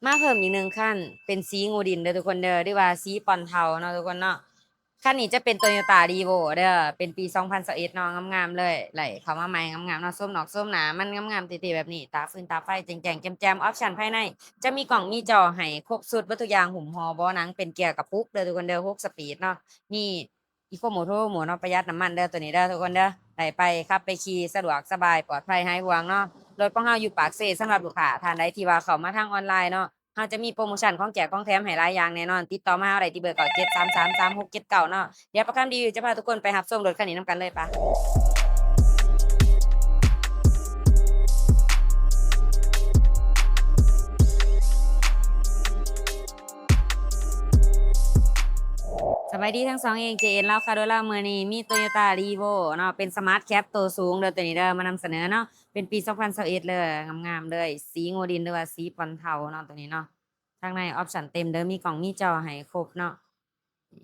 ມາເພີ່ມອີກໜຶ່ງຄັນ ເປັນສີງົວດິນເດີທຸກຄົນເດີ ຫຼືວ່າສີປ່ອນເທົາເນາະທຸກຄົນເນາະ. ຄັນນີ້ຈະເປັນ Toyota Revo ເດີ ເປັນປີສອງພັນຊາວເອັດເນາະ ງາມໆເລີຍ ໄຫຼເຂົ້າມາໃໝ່ງາມໆເນາະ ໂສມນອກໂສມໜ້າມັນງາມໆເທ່ໆແບບນີ້ ຕາຟືນຕາໄຟແຈ້ງໆແຈ່ມໆ. ອອບຊັນພາຍໃນຈະມີກ້ອງມີຈໍໃຫ້ຄົບຊຸດເບິດທຸກຢ່າງ ຫຸ້ມຫໍ່ເບາະໜັງ ເປັນເກຍກະປຸກເດີທຸກຄົນເດີ ຫົກສະປີດເນາະ ມີ Eco Mode Turbo Mode ເນາະ ປະຢັດນ້ຳມັນເດີ ໂຕນີ້ເດີທຸກຄົນເດີ ໄດ້ໄປຂັບໄປຂີ່ສະດວກສະບາຍ ປອດໄພຫາຍຫ່ວງເນາະ. ລົດຂອງເຮົາຢູ່ປາກເຊ ສຳລັບລູກຄ້າທ່ານໃດທີ່ວ່າເຂົ້າມາທາງອອນລາຍເນາະ ເຮົາຈະມີໂປຣໂມຊັນຂອງແຈກຂອງແຖມໃຫ້ຫຼາຍຢ່າງແນ່ນອນ ຕິດຕໍ່ມາຫາເຮົາໄດ້ທີ່ເບີ ເກົ້າເຈັດສາມສາມສາມຫົກເຈັດເກົ້າເນາະ. ດຽວປະຄຳຣີວິວຈະພາທຸກຄົນໄປຮັບຊົມລົດຄັນນີ້ນຳກັນເລີຍປະ. ສະບາຍດີທັງສອງເອງ ເຈເອັນ ລາວຄ້າໂດຍລາວ ມື້ນີ້ມີ Toyota Revo ເນາະ ເປັນ Smart Cab ໂຕສູງເດີ ໂຕນີ້ເດີ ມານຳສະເໜີເນາະ ເປັນປີສອງພັນຊາວເອັດເລີຍ ງາມໆເລີຍ ສີງົວດິນ ຫຼືວ່າສີປ່ອນເທົາເນາະ ໂຕນີ້ເນາະ. ທາງໃນອອບຊັນເຕັມເດີ ມີກ້ອງມີຈໍໃຫ້ຄົບເນາະ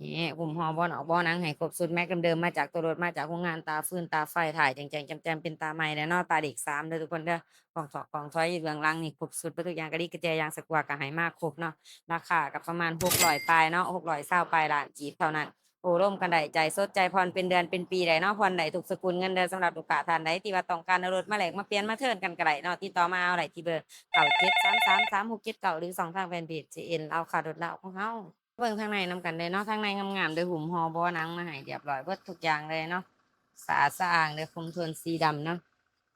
ນີ້ ຫຸ້ມຫໍ່ເບາະນອກເບາະໜັງໃຫ້ຄົບຊຸດ ແມັກເດີມໆ ມາຈາກໂຕລົດ ມາຈາກໂຮງງານ ຕາຟືນຕາໄຟ ທ້າຍແຈ້ງໆແຈ່ມໆ ເປັນຕາໃໝ່ແລ້ວເນາະ ຕາເລກສາມເດີທຸກຄົນເດີ. ກ້ອງຖອກກ້ອງຖອຍຢູ່ເບື້ອງຫຼັງນີ້ຄົບຊຸດເບິດທຸກຢ່າງ ກະລິກກະແຈ ຢາງສະກົວກະໃຫ້ມາຄົບເນາະ. ລາຄາກະປະມານຫົກຮ້ອຍປາຍເນາະ ຫົກຮ້ອຍຊາວປາຍລ້ານກີບເທົ່ານັ້ນ. ໂອ້ລົມກັນໄດ້ ຈ່າຍສົດ ຈ່າຍຜ່ອນ ເປັນເດືອນເປັນປີໄດ້ເນາະ ຜ່ອນໄດ້ທຸກສະກຸນເງິນເດີ. ສຳລັບລູກຄ້າທ່ານໃດທີ່ວ່າຕ້ອງການເອົາລົດມາແລກມາປ່ຽນມາເທີນກັນກະໄດ້ເນາະ ຕິດຕໍ່ມາເອົາໄດ້ທີ່ເບີ ເກົ້າເຈັດສາມສາມສາມຫົກເຈັດເກົ້າ ຫຼືຊ່ອງທາງແຟນເພຈ ເຈເອັນ ລາວຄ້າລົດລາວຂອງເຮົາ. ເບິ່ງທາງໃນນຳກັນເດີເນາະ ທາງໃນງາມໆເດີ ຫຸ້ມຫໍ່ເບາະໜັງມາໃຫ້ຮຽບຮ້ອຍເບິດທຸກຢ່າງເລີຍເນາະ ສະອາດສະອ້າງເດີ ຄຸມໂທນສີດຳເນາະ.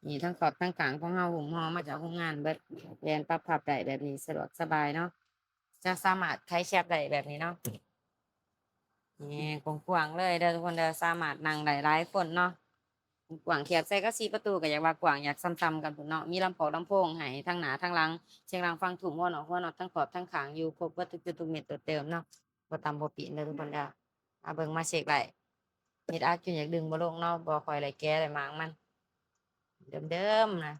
ນີ້ທັງຂອບທັງຂ້າງຂອງເຮົາ ຫຸ້ມຫໍ່ມາຈາກໂຮງງານເບິດ ແບນປັບພັບໄດ້ແບບນີ້ ສະດວກສະບາຍເນາະ ຈະສາມາດໄຂແຄັບໄດ້ແບບນີ້ເນາະ. ນີ້ກວ້າງໆເລີຍເດີທຸກຄົນເດີ ສາມາດນັ່ງໄດ້ຫຼາຍຄົນເນາະ ກວ້າງ ທຽບໃສ່ກັບສີ່ປະຕູກະຢາກວ່າກວ້າງ ຢາກສ່ຳໆກັນພຸ້ນເນາະ. ມີລຳໂພງ ລຳໂພງໃຫ້ທັງໜ້າທັງຫຼັງ ສຽງດັງຟັງທຸ້ມ ຫົວນອກຫົວນັອດ ທັງຂອບທັງຂ້າງ ຢູ່ຄົບເບິດທຸກຈຸດທຸກເມັດ ໂຕເດີມເນາະ ບໍ່ຕຳບໍ່ປີ້ນເດີທຸກຄົນເດີ. ມາເບິ່ງມາເຊັກໄດ້ ເຮັດອາກຈົນຢາກດຶງບໍ່ລົງເນາະ ບໍ່ຄ່ອຍໄດ້ແກະໄດ້ມ້າງມັນ ເດີມໆນະ.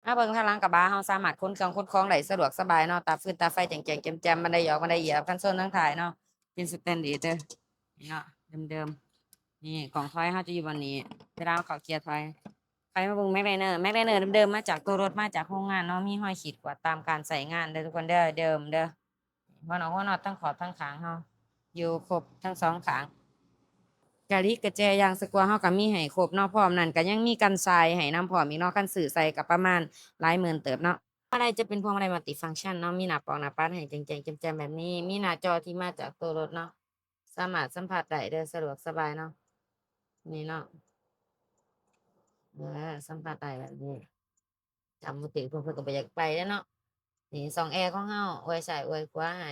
ມາເບິ່ງທາງຫຼັງກະບະ ເຮົາສາມາດຂົນເຄື່ອງຂົນຂອງໄດ້ສະດວກສະບາຍເນາະ ຕາຟືນຕາໄຟແຈ້ງໆແຈ່ມໆ ບັນໄດຢອກບັນໄດຢຽບ ກັນຊົນທາງທ້າຍເນາະ ເປັນສະແຕນເລດເດີ ນີ້ເນາະ ເດີມໆ. ນີ້ກ້ອງຖອຍເຮົາຈະຢູ່ບ່ອນນີ້ ເວລາເຮົາເຂົ້າເກຍຖອຍ. ໄປມາເບິ່ງ Magliner Magliner ເດີມໆ ມາຈາກໂຕລົດ ມາຈາກໂຮງງານເນາະ ມີຮອຍຂີດຂວດຕາມການໃຊ້ງານເດີທຸກຄົນເດີ ເດີມເດີ. ຫົວນອກຫົວນັອດ ທັງຂອບທັງຂ້າງເຮົາ ຢູ່ຄົບທັງສອງຂ້າງ ກະລິກກະແຈ ຢາງສະກົວເຮົາກະມີໃຫ້ຄົບເນາະ. ພ້ອມນັ້ນກະຍັງມີກັນຊາຍໃຫ້ນຳພ້ອມອີກເນາະ ຄັນຊື້ໃສ່ກະປະມານຫຼາຍໝື່ນເຕີບເນາະ. ພວງມາໄລຈະເປັນພວງມາໄລມັນຕິຟັງຊັນເນາະ ມີໜ້າປອກໜ້າປັດໃຫ້ແຈ້ງໆແຈ່ມໆແບບນີ້ ມີໜ້າຈໍທີ່ມາຈາກໂຕລົດເນາະ ສາມາດສຳຜັດໄດ້ເດີ ສະດວກສະບາຍເນາະ ນີ້ເນາະ ເອີ ສຳຜັດໄດ້ແບບນີ້. ຈຳບໍ່ຖືກ ເພິ່ນ ເພິ່ນກະບໍ່ຢາກໄປແລ້ວເນາະ. ນີ້ຊ່ອງແອຂອງເຮົາ ອວຍຊ້າຍອວຍຂວາໃຫ້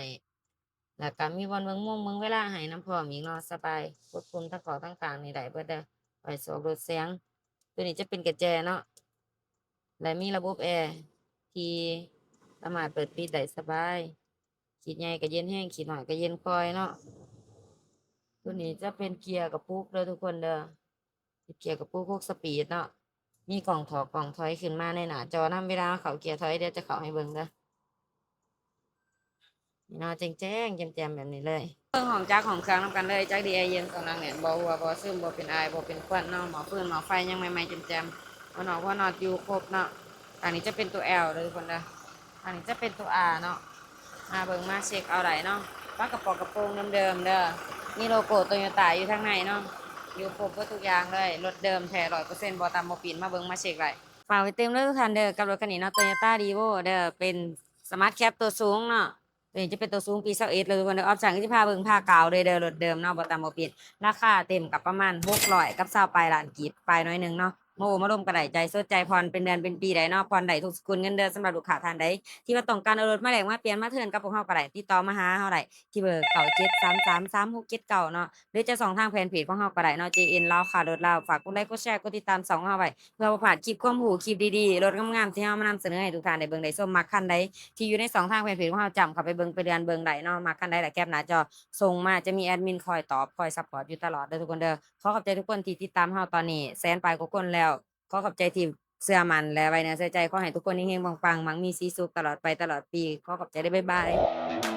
ແລ້ວກະມີບ່ອນເບິ່ງໂມງເບິ່ງເວລາໃຫ້ນຳພ້ອມອີກເນາະ ສະບາຍ ກົດປຸ່ມທັງຂອບທັງຂ້າງນີ້ໄດ້ເບິດເດີ ໄວ້ສອກລົດແສງ. ໂຕນີ້ຈະເປັນກະແຈເນາະ ແລະ ມີລະບົບແອທີ່ສາມາດເປີດປິດໄດ້ສະບາຍ ຂີດໃຫຍ່ກະເຢັນແຮງ ຂີດນ້ອຍກະເຢັນຄ່ອຍເນາະ. ໂຕນີ້ຈະເປັນເກຍກະປຸກເດີທຸກຄົນເດີ ເປັນເກຍກະປຸກຫົກສະປີດເນາະ ມີກ້ອງຖອກກ້ອງຖອຍຂຶ້ນມາໃນໜ້າຈໍນຳ ເວລາເຂົ້າເກຍຖອຍ ດຽວຈະເຂົ້າໃຫ້ເບິ່ງເດີ ນີ້ເນາະ ແຈ້ງໆແຈ່ມໆແບບນີ້ເລີຍ. ເບິ່ງຫ້ອງຈັກຫ້ອງເຄື່ອງນຳກັນເລີຍ ຈັກດີແອເຢັນ ຊ່ອງໜັກແໜ້ນ ບໍ່ຮົ່ວບໍ່ຊຶມ ບໍ່ເປັນອາຍບໍ່ເປັນຄວັນເນາະ ໝໍ້ຟືນໝໍ້ໄຟຍັງໃໝ່ໆແຈ່ມໆ ຫົວນອກຫົວນັອດຢູ່ຄົບເນາະ. ທາງນີ້ຈະເປັນໂຕ L ເດີທຸກຄົນເດີ ອັນນີ້ຈະເປັນໂຕ R ເນາະ ມາເບິ່ງມາເຊັກເອົາໄດ້ເນາະ. ຝາກະປອກກະໂປງເດີມໆເດີ ມີໂລໂກ້ Toyota ຢູ່ທາງໃນເນາະ ຢູ່ຄົບເບິດທຸກຢ່າງເລີຍ ລົດເດີມແທ້ຮ້ອຍເປີເຊັນ ບໍ່ຕຳບໍ່ປີ້ນ ມາເບິ່ງມາເຊັກໄດ້. ຝາກໄວ້ຕື່ມເດີທຸກທ່ານເດີ ກັບລົດຄັນນີ້ເນາະ Toyota Revo ເດີ ເປັນ Smart Cab ໂຕສູງເນາະ ໂຕນີ້ຈະເປັນໂຕສູງປີຊາວເອັດເລີຍທຸກຄົນເດີ. ອອບຊັນກະຊິພາເບິ່ງພາກາວເລີຍເດີ ລົດເດີມເນາະ ບໍ່ຕຳບໍ່ປີ້ນ ລາຄາເຕັມກະປະມານຫົກຮ້ອຍກັບຊາວປາຍລ້ານກີບ ປາຍໜ້ອຍໜຶ່ງເນາະ. ມາໂອ້ມາລົມກະໄດ້ ຈ່າຍສົດຈ່າຍຜ່ອນ ເປັນເດືອນເປັນປີໄດ້ເນາະ ຜ່ອນໄດ້ທຸກສະກຸນເງິນເດີ. ສຳລັບລູກຄ້າທ່ານໃດທີ່ວ່າຕ້ອງການເອົາລົດມາແລກມາປ່ຽນມາເທີນກັບພວກເຮົາກະໄດ້ ຕິດຕໍ່ມາຫາເຮົາໄດ້ທີ່ເບີ ເກົ້າເຈັດສາມສາມສາມຫົກເຈັດເກົ້າເນາະ ຫຼືຈະຊ່ອງທາງແຟນເພຈຂອງເຮົາກະໄດ້ເນາະ ເຈເອັນ ລາວຄ້າລົດລາວ. ຝາກກົດໄລກົດແຊກົດຕິດຕາມຊ່ອງເຮົາໄວ້ ເພື່ອບໍ່ພາດຄລິບຄວາມຮູ້ ຄລິບດີໆ ລົດງາມໆທີ່ເຮົາມານຳສະເໜີໃຫ້ທຸກທ່ານໄດ້ເບິ່ງໄດ້ຊົມ. ມັກຄັນໃດທີ່ຢູ່ໃນຊ່ອງທາງແຟນເພຈຂອງເຮົາ ຈ້ຳເຂົ້າໄປເບິ່ງໄປເລື່ອນເບິ່ງໄດ້ເນາະ. ມັກຄັນໃດລະແຄບໜ້າຈໍສົ່ງມາ ຈະມີແອດມິນຄອຍຕອບຄອຍຊັບພອດຢູ່ຕະຫຼອດເດີທຸກຄົນເດີ. ຂໍຂອບໃຈທຸກຄົນທີ່ຕິດຕາມເຮົາຕອນນີ້ແສນປາຍກວ່າຄົນແລ້ວ ຂໍຂອບໃຈທີ່ເຊື່ອໝັ້ນ ແລະ ໄວ້ເນື້ອເຊື່ອໃຈ. ຂໍໃຫ້ທຸກຄົນເຮັງໆ ປັງໆ ໝັ້ງມີສີສຸກຕະຫຼອດໄປຕະຫຼອດປີ. ຂໍຂອບໃຈເດີ ບາຍບາຍ.